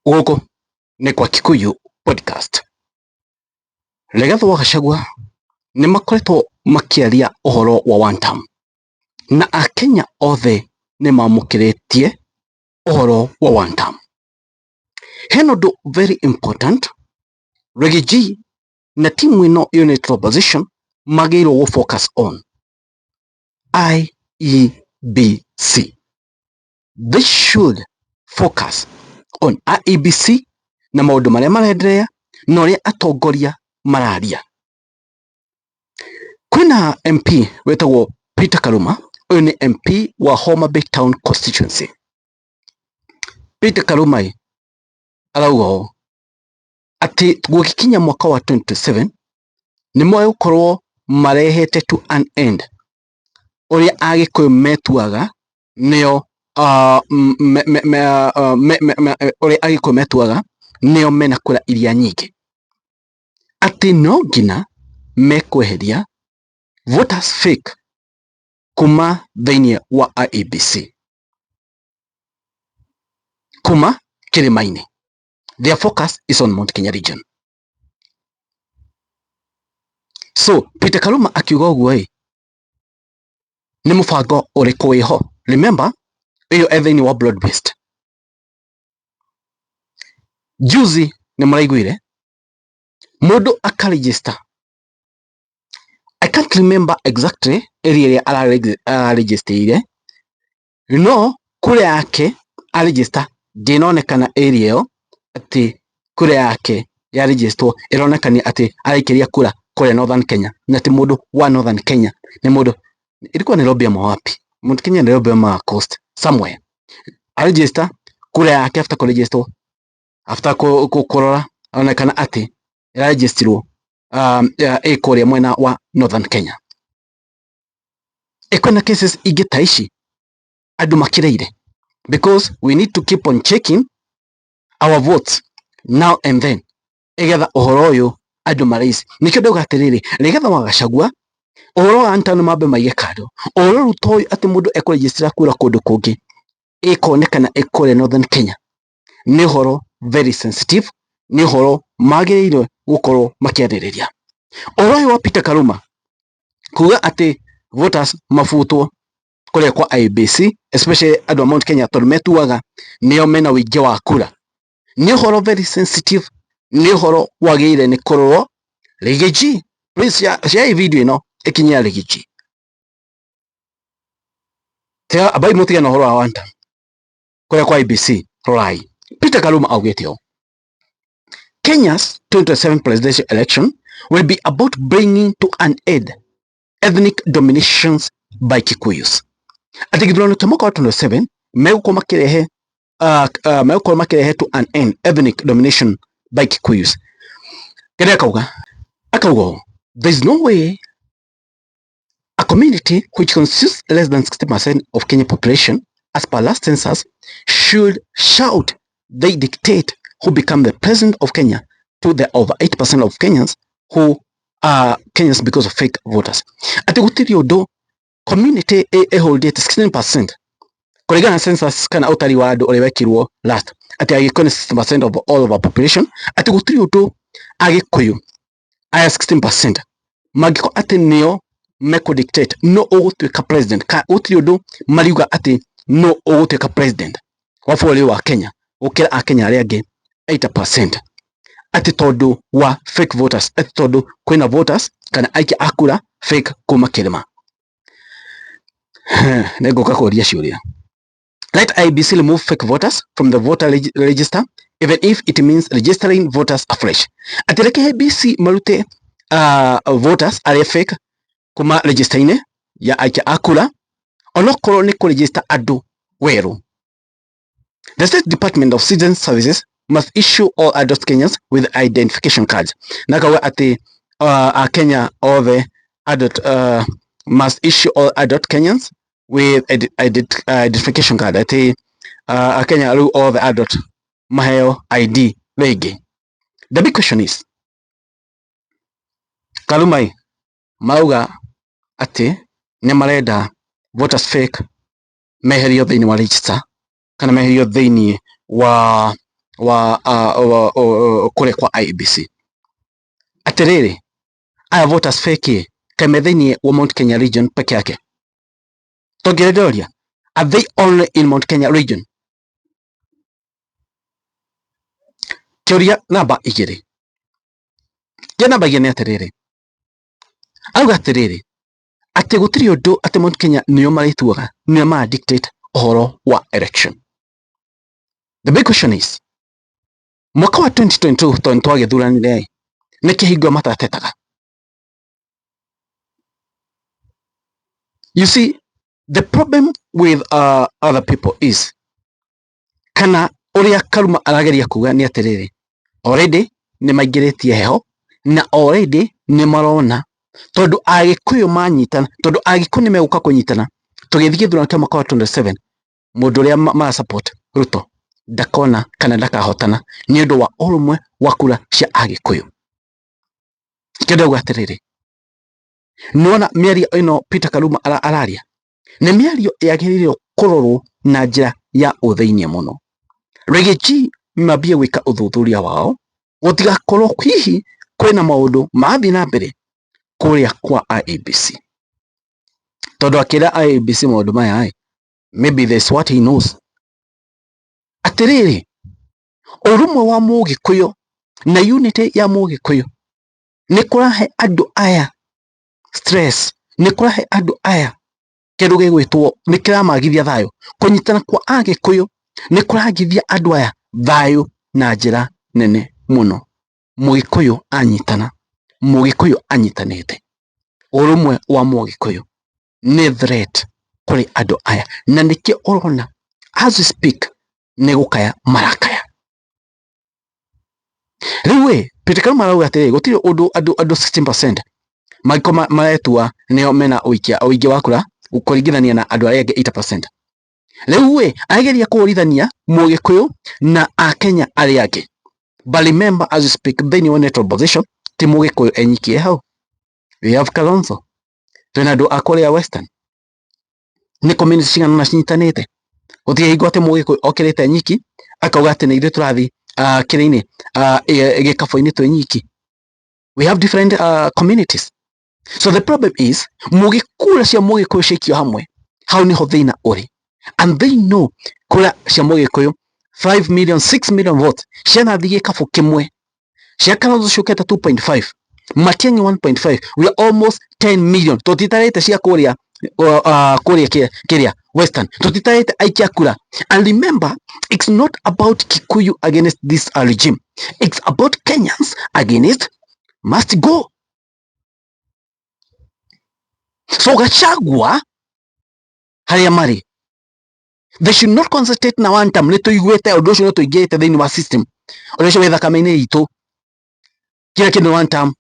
Gũkũ nĩ kwa Kikuyu Podcast. Rigathĩ wa Gachagua nĩ makoretwo makĩaria ũhoro wa one term, na akenya othe nĩ mamũkĩrĩtie ũhoro wa one term. Hena ũndũ very important Riggy G na timu ĩno United Opposition magĩrĩirwo gũ focus on IEBC. They should focus on IEBC na maũndũ marĩa marenderea na ũrĩa atongoria mararia. Kwĩna MP wĩtagwo Peter Karuma, ũyũ nĩ MP wa Homa Bay Town Constituency. Peter Karuma ĩ arauga ũũ atĩ gũgĩkinya mwaka wa 2027 nĩ megũkorwo marehete to an end ũrĩa Agĩkũyũ metuaga nĩo ũrĩa Agĩkũyũ metuaga nĩo mena kura iria nyingĩ, atĩ no nginya mekweheria voters fake kuma thĩinĩ wa IEBC kuma kĩrĩma-inĩ. Their focus is on Mount Kenya region. So Peter Kaluma akiuga ũguo ĩ, nĩ mũbango ũrĩkũ wĩho? Remember ĩyo e thĩinĩ wa broad based. Juzi nĩ mũraiguire mũndũ akaregister, I can't remember exactly area ĩrĩa araregisteire, no kura yake aregister ndĩnonekana area ĩyo atĩ kura yake ya registerwo ĩronekania atĩ araikĩria kura kũrĩa Northern Kenya, na ti mũndũ wa Northern Kenya, nĩ mũndũ ilikuwa Nairobi ama wapi, Mount Kenya, Nairobi ama Coast somewhere. Aregister kura yake, after kũregisterwo, after kũrora onekana atĩ ĩraregisterwo ĩ kũrĩa mwena wa Northern Kenya. Ĩkwĩna cases ingĩ ta ici andũ makĩrĩire, because we need to keep on checking our votes now and then igetha ũhoro ũyũ andũ maraisi. Nĩkĩo ndauga atĩrĩrĩ, Rigathĩ wa Gachagua ũhoro wa Antano mambe maige kando ũhoro rĩu to ũyũ atĩ mũndũ ekũregistera kura kũndũ kũngĩ ĩkonekana ĩ kũrĩa Northern Kenya nĩ ũhoro very sensitive, nĩ ũhoro magĩrĩirwo gũkorwo makĩarĩrĩria. Ũhoro ũyũ wa Peter Kaluma kuga atĩ voters mabutwo kũrĩa kwa IEBC, especially andũ a Mount Kenya tondũ metuaga nĩo mena ũingĩ wa kura, nĩ ũhoro very sensitive, nĩ ũhoro wagĩrĩire nĩ kũrorwo. Riggy G, please share video ĩno ĩkinyĩra Riggy G. Tiga abai mũtige na ũhoro wa one term kũrĩa kwa IEBC. Rorai Peter Kaluma augĩte ũũ: Kenya's 2027 presidential election will be about bringing to an end ethnic dominations by Kikuyus. Atĩ gĩthurano kĩa mwaka wa 27 megũkorwo makĩrehe megũkorwo makĩrehe to an end ethnic domination by Kikuyus. Kĩrĩa akauga ũũ: there is no way a community which constitutes less than 60% of Kenya population as per last census should shout they dictate who become the president of Kenya to the over 8% of Kenyans who are Kenyans because of fake voters. Atĩ gũtirĩ ũndũ community ĩholdĩte 16% kũringana na census kana ũtari wa andũ ũrĩa wekirwo last, atĩ Agĩkũyũ nĩ 60% of all of our population, atĩ gũtirĩ ũndũ Agĩkũyũ aya 16% mangĩkorwo atĩ nĩo mekũ dictate no ũgũtuĩka president, ka gũtirĩ ũndũ mariuga atĩ no ũgũtuĩka president wa bũrũri wa Kenya gũkĩra akenya arĩa angĩ 80%, atĩ tondũ wa fake voters, atĩ tondũ kwĩna voters kana aikia a kura fake kuma kĩrĩma. Nĩngũka kũria ciũria. Let IEBC remove fake voters from the voter register even if it means registering voters afresh. Atĩ reke IEBC marute voters arĩa fake kuma register-inĩ ya aikia a kura onokorwo nĩ kũregister andũ werũ. The State Department of Citizen Services must issue all adult Kenyans with identification cards. Na akauga atĩ Akenya othe adult must issue all adult Kenyans with identification card, atĩ Akenya rĩu othe adult maheo ID rĩngĩ. The big question is, Kaluma ĩ marauga atĩ nĩ marenda voters fake meherio thĩinĩ wa register kana meherio thĩinĩ wa wa kũrĩa kwa IEBC. Atĩrĩrĩ, aya voters fake kaĩ me thĩinĩ wa Mount Kenya region peke yake? Tũngĩrĩndĩrĩria, are they only in Mount Kenya region? Kĩũria namba igĩrĩ. Kĩũria namba igĩrĩ nĩ atĩrĩrĩ, auga atĩrĩrĩ, atĩ gũtirĩ ũndũ atĩ Mount Kenya nĩo marĩtuaga, nĩo mara dictate ũhoro wa election. The big question is, mwaka wa 2022 tondũ nĩtwagĩthuranire ĩ, nĩkĩ hingo matatetaga? You see, the problem with other people is, kana ũrĩa Karuma arageria kuga nĩ atĩrĩrĩ, already nĩ maingĩrĩtie heho na already nĩ marona tondũ Agĩkũyũ manyitana, tondũ Agĩkũyũ nĩ megũka kũnyitana tũgĩthiĩ gĩthurano kĩa mwaka wa 27, mũndũ ũrĩa mara support Ruto ndakona kana ndakahotana nĩ ũndũ wa ũrũmwe wa kura cia Agĩkũyũ. Kĩo ndauga atĩrĩrĩ, nĩwona mĩario ĩno Peter Kaluma araria nĩ mĩario yagĩrĩirwo kũrorwo na njĩra ya ũthĩiniĩ mũno. Riggy mambie gwĩka ũthuthuria wao gũtigakorwo hihi kwĩna maũndũ marathiĩ na mbere kũrĩa kwa IEBC, tondũ akĩra IEBC maũndũ maya ĩ, maybe there's what he knows. Atĩrĩrĩ, ũrũmwe wa Mũgĩkũyũ na unity ya Mũgĩkũyũ nĩ kũrahe andũ aya stress, nĩ kũrahe andũ aya kĩndũ gĩgwĩtwo nĩ kĩramagithia thayũ. Kũnyitana kwa Agĩkũyũ nĩ kũragithia andũ aya thayũ na njĩra nene mũno. Mũgĩkũyũ anyitana, Mũgĩkũyũ anyitanĩte, ũrũmwe wa Mũgĩkũyũ nĩ threat kũrĩ andũ aya, na nĩkĩo ũrona as we speak nĩ gũkaya marakaya. Rĩu ĩ, Peter Kaluma arauga atĩrĩrĩ, gũtirĩ ũndũ andũ 16% mangĩkorwo maretua nĩo mena ũingĩ wa kura kũringithania na andũ arĩa angĩ 80%. Rĩu ĩ, ageria kũhũrithania Mũgĩkũyũ na Akenya arĩa angĩ. But remember, as you speak, thĩinĩ wa neutral position ti Mũgĩkũyũ enyikie hau. We have Kalonzo, twĩna andũ a kũrĩa Western, nĩ community cigana ũna cinyitanĩte. Gũtirĩ hingo atĩ Mũgĩkũyũ okĩrĩte nyiki akauga atĩ nĩ ithuĩ tũrathiĩ kĩrĩa-inĩ gĩkabũ-inĩ twĩ nyiki. We have different communities. So the problem is, mũgĩkura cia Mũgĩkũyũ ciaikio hamwe, hau nĩho thĩna ũrĩ. And they know kura cia Mũgĩkũyũ 5 million, 6 million votes cianathiĩ gĩkabũ kĩmwe, cia Kalonzo ciũkĩte 2.5, Matiang'i 1.5, we are almost 10 million. Tũtitarĩte cia kũrĩa kũrĩa kĩrĩa Western, tũtitarĩte aikia kura. And remember, it's not about Kikuyu against this regime, it's about Kenyans against must go. So Gachagua harĩa marĩ, they should not concentrate na one term. Nĩ tũiguĩte ũndũ ũcio, nĩ tũingĩrĩte thĩinĩ wa system, ũndũ ũcio wĩ thakame-inĩ itũ, kila kĩndũ one term.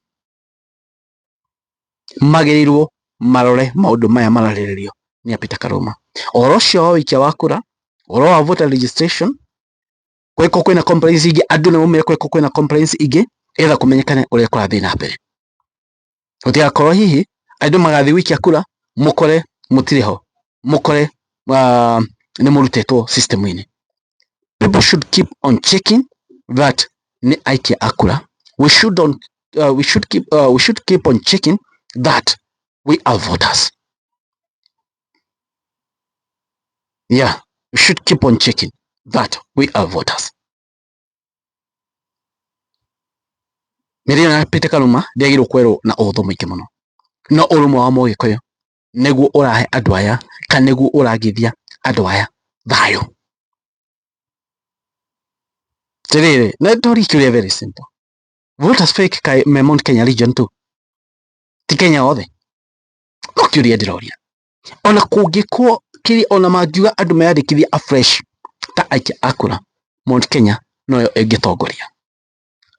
Magĩrĩirwo marore maũndũ maya mararĩrĩrio nĩ Peter Kaluma, ũhoro ũcio wa ũikia wa kura, ũhoro wa voter registration, kwĩko kwĩna complaints ingĩ, andũ nĩ maumire kwĩko kwĩna complaints ingĩ, ĩgetha kũmenyekane ũrĩa kũrathiĩ na mbere. Gũtigakorwo hihi andũ magathiĩ gũikia kura mũkore mũtirĩ ho, mũkore nĩ mũrutĩtwo system-inĩ. People should keep on checking that nĩ aikia a kura. We should keep on checking that we are voters. Yeah, we should keep on checking that we are voters. Mĩario ya Peter Kaluma ndĩagĩrĩirwo kwerwo na ũhũthũ mũingĩ mũno, no ũrũmwe wa Mũgĩkũyũ nĩguo ũrahe andũ aya kana nĩguo ũragithia andũ aya thayũ. Atĩrĩrĩ, na ndoria kĩũria very simple, voters fake kaĩ me Mount Kenya region tu, ti Kenya othe? No kĩũria ndĩroria, ona kũngĩkorwo kĩrĩ, ona mangiuga andũ meyandĩkithie afresh ta aikia a kura, Mount Kenya noyo ĩngĩtongoria.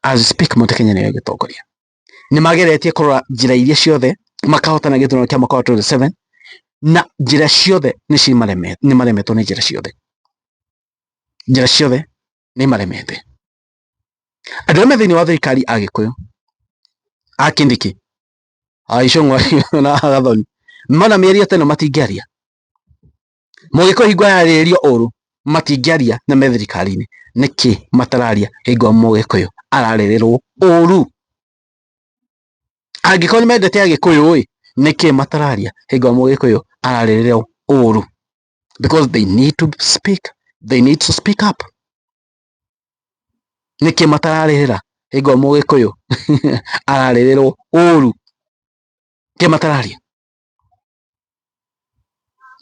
As we speak, Mount Kenya nĩyo ĩngĩtongoria. Nĩ mageretie kũrora njĩra iria ciothe makahotana gĩthurano kĩa mwaka wa 27, na njĩra ciothe nĩ maremetwo nĩ njĩra ciothe, njĩra ciothe nĩ maremete. Andũ arĩa me thĩinĩ wa thirikari a Gĩkũyũ, a Kindiki, a Ichung'wa na Gathoni, mona mĩario ta ĩno matingĩaria. Mũgĩkũyũ hingo yarĩrĩrio ũru Matingĩaria na me thirikari-inĩ, nĩkĩ matararia hingo Mũgĩkũyũ ararĩrĩrwo ũru? Angĩkorwo nĩ mendete Agĩkũyũ ĩ, nĩkĩ matararia hingo Mũgĩkũyũ ararĩrĩrwo ũru? Because they need to speak, they need to speak up. Nĩkĩ matararĩrĩra hingo Mũgĩkũyũ ararĩrĩrwo ũru? Kĩ matararia?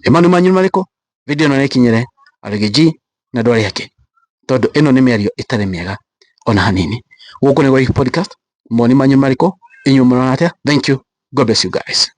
Mawoni manyu nĩ marĩkũ? Video ĩno nĩ ĩkinyĩre Arĩgĩ G na andũ arĩa angĩ, tondũ ĩno nĩ mĩario ĩtarĩ mĩega ona hanini. Gũkũ nĩ gwa Podcast. Mawoni manyu nĩ marĩkũ? Inyuĩ mũrona atĩa? Thank you. God bless you guys.